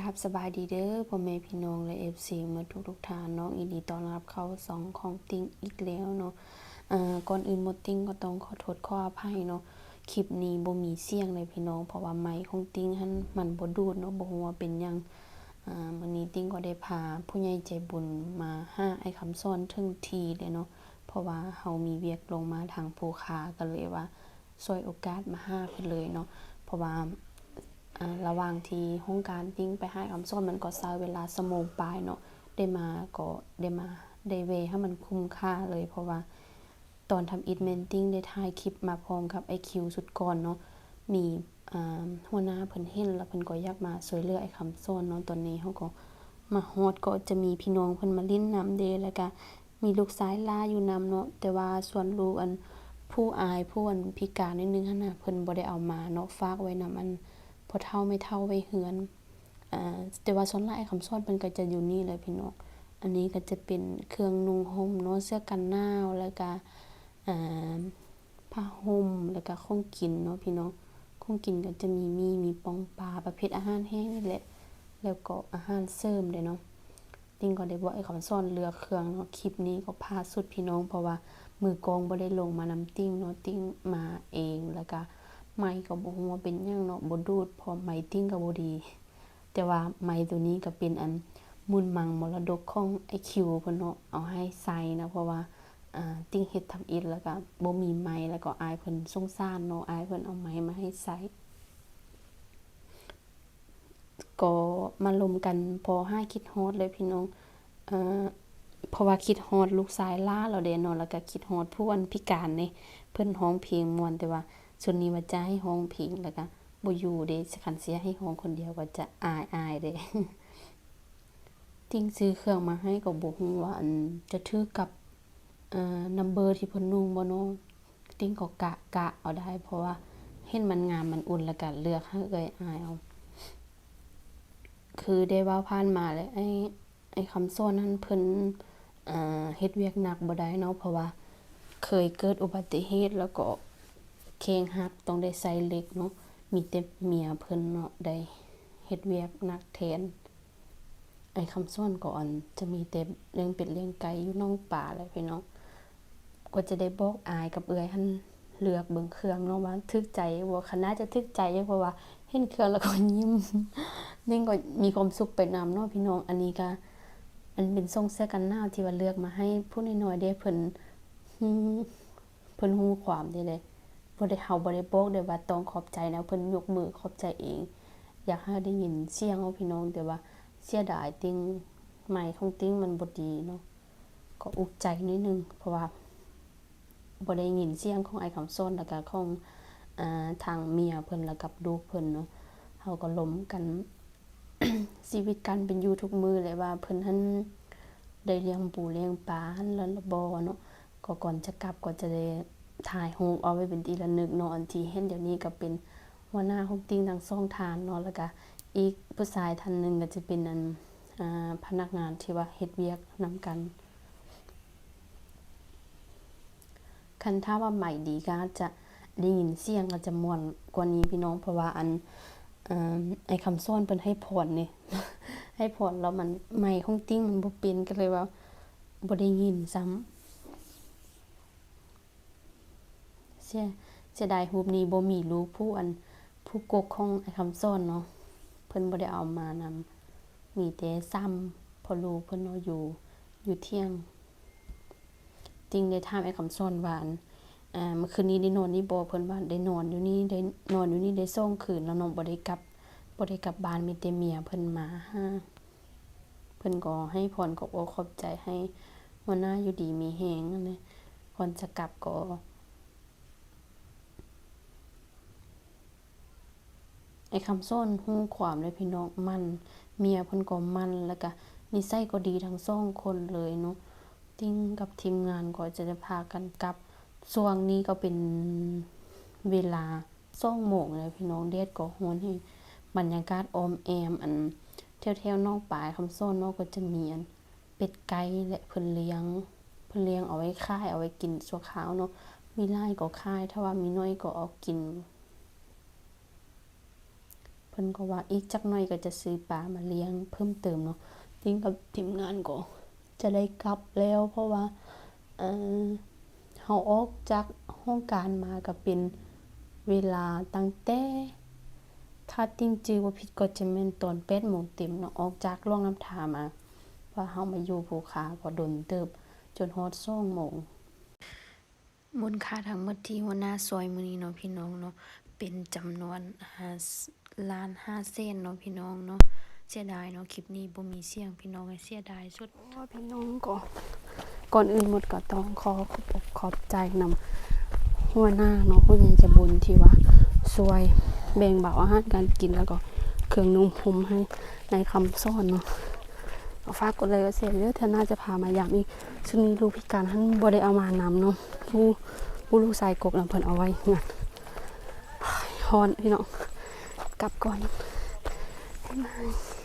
ຄັບ ສະບາຍດີເດີພໍ່ແມ່ພີ່ນ້ອງ ແລະ ເອັຟຊີ ໝົດທຸກໆທ່ານເນາະ. ຍິນດີຕ້ອນຮັບເຂົ້າຊ່ອງຂອງຕິ່ງອີກແລ້ວເນາະ. ເອີ ກ່ອນອື່ນໝົດ ຕິ່ງກໍຕ້ອງຂໍໂທດຂໍອະໄພເນາະ, ຄລິບນີ້ບໍ່ມີສຽງເລີຍພີ່ນ້ອງ ເພາະວ່າໄມຂອງຕິ່ງຫັ້ນມັນບໍ່ດູດເນາະ, ບໍ່ຮູ້ວ່າເປັນຫຍັງ. ເອີ ມື້ນີ້ຕິ່ງກໍໄດ້ພາຜູ້ໃຫຍ່ໃຈບຸນມາຫາອ້າຍຄຳສອນເຖິງທີ່ເລີຍເນາະ, ເພາະວ່າເຮົາມີວຽກລົງມາທາງພູຄາ ກໍເລີຍວ່າ ສວຍໂອກາດມາຫາເພິ່ນເລີຍເນາະ. ເພາະວ່າ ອາ ລະຫວ່າງທີ່ຫ້ອງການຕິ່ງໄປຫາອ້າຍຄຳສອນ ມັນກໍໃຊ້ເວລາຊົ່ວໂມງປາຍເນາະ, ໄດ້ມາກໍໄດ້ມາ ໄດ້ແວ່ໃຫ້ມັນຄຸ້ມຄ່າເລີຍ. ເພາະວ່າຕອນທຳອິດແມ່ນຕິ່ງໄດ້ຖ່າຍຄລິບມາພ້ອມກັບອ້າຍຄິວຊຸດກ່ອນເນາະ, ມີ ອາ ຫົວໜ້າເພິ່ນເຫັນ ແລ້ວເພິ່ນກໍຢາກມາຊ່ວຍເຫຼືອອ້າຍຄຳສອນເນາະ. ຕອນນີ້ເຮົາກໍມາຮອດ ກໍຈະມີພີ່ນ້ອງເພິ່ນມາຫຼິ້ນນຳເດ້ ແລ້ວກະ ມີລູກຊາຍຫຼ້າຢູ່ນຳເນາະ, ແຕ່ວ່າສ່ວນລູກອັນຜູ້ອາຍ ຜູ້ອັນພິການໜ້ອຍໜຶ່ງຫັ້ນນະ ເພິ່ນບໍ່ໄດ້ເອົາມາເນາະ, ຝາກໄວ້ນຳອັນພໍ່ເຖົ້າແມ່ເຖົ້າໄວ້ເຮືອນ. ອາ ແຕ່ວ່າສ່ວນຫຼາຍອ້າຍຄຳສອນເພິ່ນກໍຈະຢູ່ນີ້ແຫຼະພີ່ນ້ອງ. ອັນນີ້ກໍຈະເປັນເຄື່ອງນຸ່ງຫົ່ມເນາະ, ເສື້ອກັນໜາວ ແລ້ວກະ ອາ ຜ້າຫົ່ມ ແລ້ວກະຂອງກິນເນາະພີ່ນ້ອງ. ຂອງກິນກໍຈະມີໝີ່ ມີປ່ອງປາ ປະເພດອາຫານແຫ້ງນີ້ແຫຼະ, ແລ້ວກໍອາຫານເສີມເດ້ເນາະ. ຕິ່ງກໍໄດ້ບອກອ້າຍຄຳສອນເລືອກເຄື່ອງເນາະ. ຄລິບນີ້ກໍພາດສຸດພີ່ນ້ອງ ເພາະວ່າມືກ້ອງບໍ່ໄດ້ລົງມານຳຕິ່ງເນາະ, ຕິ່ງມາເອງ ແລ້ວກະໄມກໍບໍ່ຮູ້ວ່າເປັນຫຍັງເນາະ ບໍ່ດູດ ເພາະໄມຕິ່ງກໍບໍ່ດີ. ແຕ່ວ່າໄມໂຕນີ້ກໍເປັນອັນມູນມັງມໍລະດົກຂອງອ້າຍຄິວເພິ່ນເນາະ ເອົາໃຫ້ໃຊ້ນະ, ເພາະວ່າ ອາ ຕິ່ງເຮັດທຳອິດ ແລ້ວກໍບໍ່ມີໄມ ແລ້ວກໍອ້າຍເພິ່ນສົງສານເນາະ, ອ້າຍເພິ່ນເອົາໄມມາໃຫ້ໃຊ້. ກໍມາລົມກັນພໍຫາຍຄິດຮອດເລີຍພີ່ນ້ອງ, ເອີ ເພາະວ່າຄິດຮອດລູກຊາຍຫຼ້າລາວເດ້ເນາະ, ແລ້ວກໍຄິດຮອດຜູ້ອັນພິການເດ້, ເພິ່ນຮ້ອງເພງມ່ວນ. ແຕ່ວ່າຊຸດນີ້ວ່າຈະໃຫ້ຮ້ອງເພງ ແລ້ວກໍບໍ່ຢູ່ເດ້, ຄັນຊິໃຫ້ຮ້ອງຄົນດຽວກໍຈະອາຍໆເດ້. ຕິ່ງຊື້ເຄື່ອງມາໃຫ້ກໍບໍ່ຮູ້ວ່າ ອັນ ຈະຖືກກັບ ເອີ ນຳເບີທີ່ເພິ່ນນຸ່ງບໍ່ເນາະ. ຕິ່ງກໍກະ ກະເອົາໄດ້ ເພາະວ່າເຫັນມັນງາມມັນອຸ່ນ ແລ້ວກະເລືອກໃຫ້ເອື້ອຍອ້າຍເອົາ. ຄືໄດ້ເວົ້າຜ່ານມາແລ້ວ ໄອ້ ໄອ້ຄຳສອນຫັ້ນເພິ່ນ ເອີ ເຮັດວຽກໜັກບໍ່ໄດ້ເນາະ, ເພາະວ່າເຄີຍເກີດອຸບັດຕິເຫດ ແລ້ວກໍແຂ້ງຫັກ ຕ້ອງໄດ້ໃສ່ເຫຼັກເນາະ. ມີແຕ່ເມຍເພິ່ນເນາະ ໄດ້ເຮັດວຽກໜັກແທນ. ອ້າຍຄຳສອນກໍ ອັນ ຈະມີແຕ່ລ້ຽງເປັດລ້ຽງໄກ່ຢູ່ໜອງປາແຫຼະພີ່ນ້ອງ. ກໍຈະໄດ້ບອກອ້າຍກັບເອື້ອຍຫັ້ນເລືອກເບິ່ງເຄື່ອງເນາະ ວ່າຖືກໃຈບໍ່, ກໍໜ້າຈະຖືກໃຈຢູ່ ເພາະວ່າເຫັນເຄື່ອງແລ້ວກໍຍິ້ມ, ນີ້ກໍມີຄວາມສຸກໄປນຳເນາະພີ່ນ້ອງ. ອັນນີ້ກໍ ອັນ ເປັນໂສ້ງເສື້ອກັນໜາວທີ່ວ່າເລືອກມາໃຫ້ຜູ້ນ້ອຍໆເດ້, ເພິ່ນ ເພິ່ນຮູ້ຄວາມເດ້ ບໍ່ໄດ້ ເຮົາບໍ່ໄດ້ບອກເດ້ວ່າຕ້ອງຂອບໃຈນະ, ເພິ່ນຍົກມືຂອບໃຈເອງ. ຢາກໃຫ້ໄດ້ຍິນສຽງເອົາພີ່ນ້ອງ, ແຕ່ວ່າເສຍດາຍຕິ່ງ ໄມຂອງຕິ່ງມັນບໍ່ດີເນາະ, ກໍອຸກໃຈໜ້ອຍໜຶ່ງ ເພາະວ່າບໍ່ໄດ້ຍິນສຽງຂອງອ້າຍຄຳສອນ ແລ້ວກະຂອງ ອາ ທາງເມຍເພິ່ນ ແລ້ວກັບລູກເພິ່ນເນາະ. ເຮົາກໍລົມກັນ ຊີວິດການເປັນຢູ່ທຸກມື້ແຫຼະ ວ່າເພິ່ນຫັ້ນໄດ້ລ້ຽງປູລ້ຽງປາຫັ້ນແລ້ວ ຫຼືບໍ່ເນາະ. ກໍກ່ອນຈະກັບກໍຈະໄດ້ຖ່າຍຮູບເອົາໄວ້ເປັນທີ່ລະນຶກເນາະ. ອັນທີ່ເຫັນດຽວນີ້ກໍເປັນຫົວໜ້າຂອງຕິ່ງທັງສອງທ່ານເນາະ, ແລ້ວກະອີກຜູ້ຊາຍທ່ານໜຶ່ງກໍຈະເປັນ ອັນ ອາ ພະນັກງານທີ່ວ່າເຮັດວຽກນຳກັນ. ຄັນຖ້າວ່າໄມດີກໍອາດຈະໄດ້ຍິນສຽງ ອາດຈະມ່ວນກວ່ານີ້ພີ່ນ້ອງ, ເພາະວ່າ ອັນ ເອີ ອ້າຍຄຳສອນເພິ່ນໃຫ້ພອນເດ້ ໃຫ້ພອນແລ້ວມັນ ໄມຂອງຕິ່ງມັນບໍ່ເປັນ ກໍເລີຍວ່າບໍ່ໄດ້ຍິນຊ້ຳ. ເສຍ ເສຍດາຍຮູບນີ້ບໍ່ມີຮູບຜູ້ ອັນ ຜູ້ກົກຂອງອ້າຍຄຳສອນເນາະ, ເພິ່ນບໍ່ໄດ້ເອົາມານຳ, ມີແຕ່ສາມພໍ່ລູກເພິ່ນເນາະ ຢູ່ ຢູ່ທ່ຽງ. ຕິ່ງໄດ້ຖາມອ້າຍຄຳສອນວ່າ ອັນ ອາ ມື້ຄືນນີ້ໄດ້ນອນນີ້ບໍ່? ເພິ່ນວ່າໄດ້ນອນຢູ່ນີ້ ໄດ້ນອນຢູ່ນີ້ໄດ້ສອງຄືນແລ້ວເນາະ, ບໍ່ໄດ້ກັບ ບໍ່ໄດ້ກັບບ້ານ, ມີແຕ່ເມຍເພິ່ນມາຫາ. ເພິ່ນກໍໃຫ້ພອນຂອບອົກຂອບໃຈ ໃຫ້ຫົວໜ້າຢູ່ດີມີແຮງຫັ້ນແຫຼະ. ກ່ອນຈະກັບກໍ ອ້າຍຄຳສອນຮູ້ຄວາມເລີຍພີ່ນ້ອງ, ໝັ້ນ ເມຍເພິ່ນກໍໝັ້ນ ແລ້ວກະນິໄສກໍດີທັງສອງຄົນເລີຍເນາະ. ຕິ່ງກັບທີມງານກໍຈະໄດ້ພາກັນກັບ. ຊ່ວງນີ້ກໍເປັນເວລາສອງໂມງແລ້ວພີ່ນ້ອງ, ແດດກໍຮ້ອນແຮງ. ບັນຍາກາດອ້ອມແອ້ມ ອັນ ແຖວໆໜອງປາຍຄຳສອນເນາະ ກໍຈະມີ ອັນ ເປັດໄກ່ແຫຼະ ເພິ່ນລ້ຽງ ເພິ່ນລ້ຽງເອົາໄວ້ຂາຍ ເອົາໄວ້ກິນຊົ່ວຄາວເນາະ. ມີຫຼາຍກໍຂາຍ ຖ້າວ່າມີໜ້ອຍກໍເອົາກິນ. ເພິ พิ่นກໍວ່າອີກຈັກໜ້ອຍກໍຈະຊື້ປາມາລ້ຽງເພີ່ມເຕີມເນາະ. ຕິງກັບທີມງານກໍຈະໄດ້ກັບແລ້ວ ເພາະວ່າ ເອີ ເຮົາອອກຈາກຫ້ອງການມາກໍເປັນເວລາຕັ້ງແຕ່ ຖ້າຕິງຈື່ບໍ່ຜິດກໍຈະແມ່ນຕອນແປດໂມງເຕັມເນາະ ອອກຈາກຫຼວງນ້ຳທາມາ ວ່າເຮົາມາຢູ່ພູຄາກໍດົນເຕີບ ຈົນຮອດສອງໂມງ. ມູນຄ່າທັງໝົດທີ່ຫົວໜ້າຊ່ອຍມື້ນີ້ເນາະ ພີ່ນ້ອງເນາະ ເປັນຈຳນວນ ຫ້າລ້ານຫ້າແສນເນາະ ພີ່ນ້ອງເນາະ. ເສຍດາຍເນາະ ຄລິບນີ້ບໍ່ມີສຽງ ພີ່ນ້ອງເອີຍ ເສຍດາຍສຸດ. ໂອ້ຍ ພີ່ນ້ອງ ກໍ ກ່ອນອື່ນໝົດກໍຕ້ອງຂໍຂອບອົກຂອບໃຈນຳຫົວໜ້າເນາະ ຜູ້ໃຫຍ່ໃຈບຸນທີ່ວ່າຊ່ວຍແບ່ງເບົາອາຫານການກິນ ແລ້ວກໍເຄື່ອງນຸ່ງຫົ່ມໃຫ້ນາຍຄຳສອນເນາະ. ຝາກກົດໄລກ໌ ກົດແຊ ເດີ ເທື່ອໜ້າຈະພາມາຢາມອີກ. ຊຸດນີ້ລູກພິການຫັ້ນບໍ່ໄດ້ເອົາມານຳເນາະ ຜູ້ ຜູ້ລູກຊາຍກົກນຳ ເພິ່ນເອົາໄວ້ເຮືອນ. ຮ້ອນ ພີ່ນ້ອງ ກັບກ່ອນ ບາຍບາຍ.